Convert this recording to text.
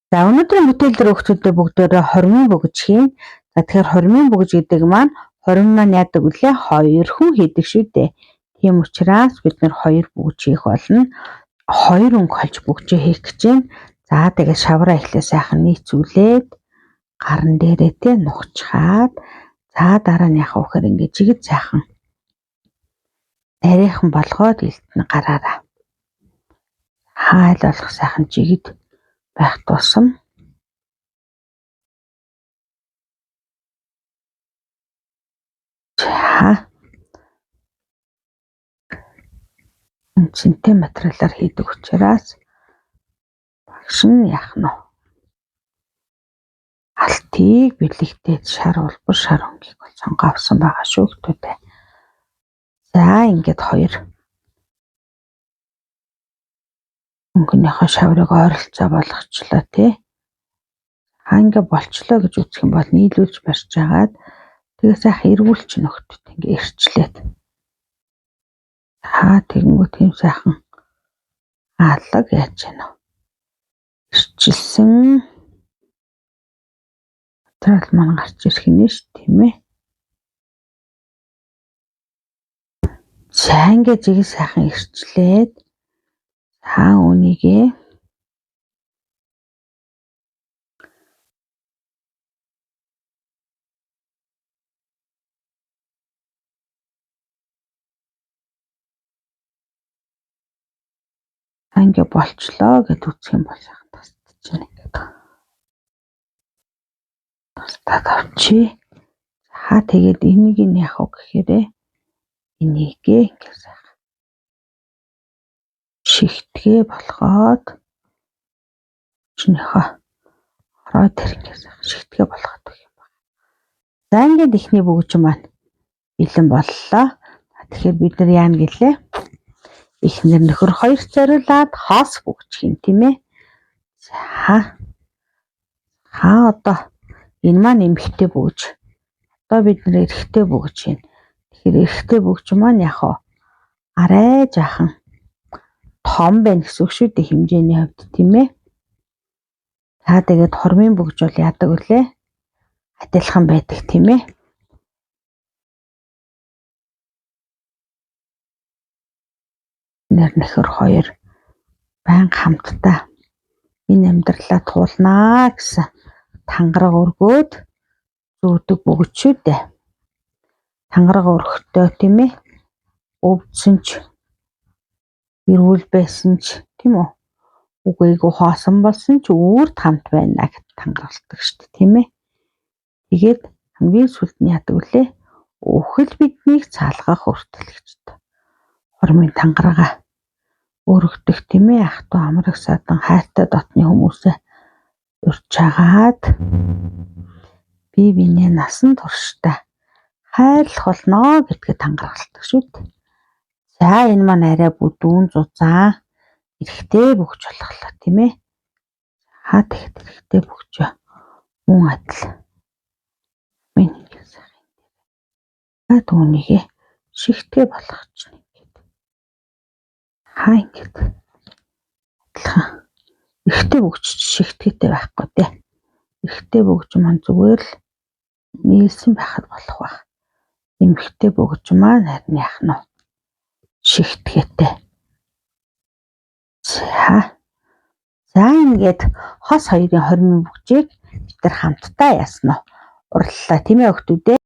За өнөөдрийн бүтээл дээр өгчүүдээ бүгдээрээ хормын бөгж хийн. За тэгэхээр хормын бөгж гэдэг маань хором маань яадаг үлээ? Хоёр хүн хийдэг шүү дээ. Тийм учраас бид нэр хоёр бөгж хийх болно. Хоёр өнгө холж бөгжөө хийх гэж байна. За тэгээд шавраа эхлээ сайхан нийцүүлээд гаран дээрээ те нухчхаад за дараа нь яах вэ гэхээр ингээд жигэд сайхан нарийнхан болгоод илтэн гараараа. Хайл болох сайхан жигэд байх тусам за цэнтэй материалаар хийдэг учраас багш нь яах нь вэ? Алтыг бэлэгтээд шар улбар шар өнгийг бол сонгоо авсан байгаа шүү гэдүүдээ. За ингээд хоёр өнгөнийхөө шаврыг ойролцоо болгочлоо тий. Ха ингээ болчлоо гэж үзэх юм бол нийлүүлж барьж агаад тэгээ сайхан эргүүлч нөхдөд ингээ эрчлээд. Хаа тэгэнгүүт тийм сайхан алаг яаж гэнэ. Эрчилсэн материал маань гарч ирэх нь ш тийм ээ. За ингээ жиг сайхан эрчлээд та үүнийгээ ингээ болчлоо гэд үзэх юм бол сайхан тасдчихна ингээд. Тастаад авчи. За тэгээд энийг нь яах вэ гэхээр энийгээ ингээ сайхан шигтгээ болгоод чинийхөө хорой тэр ингээ сайхан шигтгээ болгоод өгөх юм байна. За ингээд эхний бөгж маань бэлэн боллоо. Тэгэхээр бид нар яана гэлээ? Эхнэр нөхөр хоёр зориулаад хоос бөгж хийн тийм ээ. За. Ха одоо энэ маань эмэгтэй бөгж. Одоо бид нэр эрэгтэй бөгж хийн. Тэгэхээр эрэгтэй бөгж маань яг хаа арай жаахан том байна гэсэн үг шүү дээ хэмжээний хувьд тийм ээ. За тэгээд хормын бөгж бол яадаг вүлээ? Адилхан байдаг тийм ээ. Нэр нөхөр хоёр байнга хамтдаа энэ амьдралаа туулнаа гэсэн тангараг өргөөд зүүдэг бөгж шүү дээ. Тангараг өргөхтөө тийм ээ. Өвдсөн ч эрүүл байсан ч тийм үү? Үгээгүй хоосон болсон ч үүрд хамт байна гэд тангаралдаг шүү дээ тийм ээ. Тэгээд хамгийн сүүлд нь яадаг вүлээ? Үхэл биднийг цаалгах хүртэл гэж байна. Хормын тангарага өргөдөх тийм ээ. Ах トゥ амраг садан хайртай дотны хүмүүсээ урьж агаад бие биенээ насан туршдаа хайрлах болно гэдгээ тангаралдаг шүү дээ. За энэ маань арай бүдүүн зузаан эрэгтэй бөгж болголоо тийм ээ. За тэгэхэд эрэгтэй бөгж мөн адил. Минь ингэ сайхан дээр. За түүнийгээ шигтгэ болгочихно ингээд. Хаа ингээд адилхан. Эрэгтэй бөгж шигтгээтэй байхгүй тий. Эрэгтэй бөгж маань зүгээр л нийлсэн байхад болох байх. Эмэгтэй бөгж маань харин яах нь вэ? Шигтгээтэй. За. За ингээд хос хоёрын хормын бөгжийг бид нар хамтдаа яасан уу? Урлалаа тийм ээ өгтүүдээ.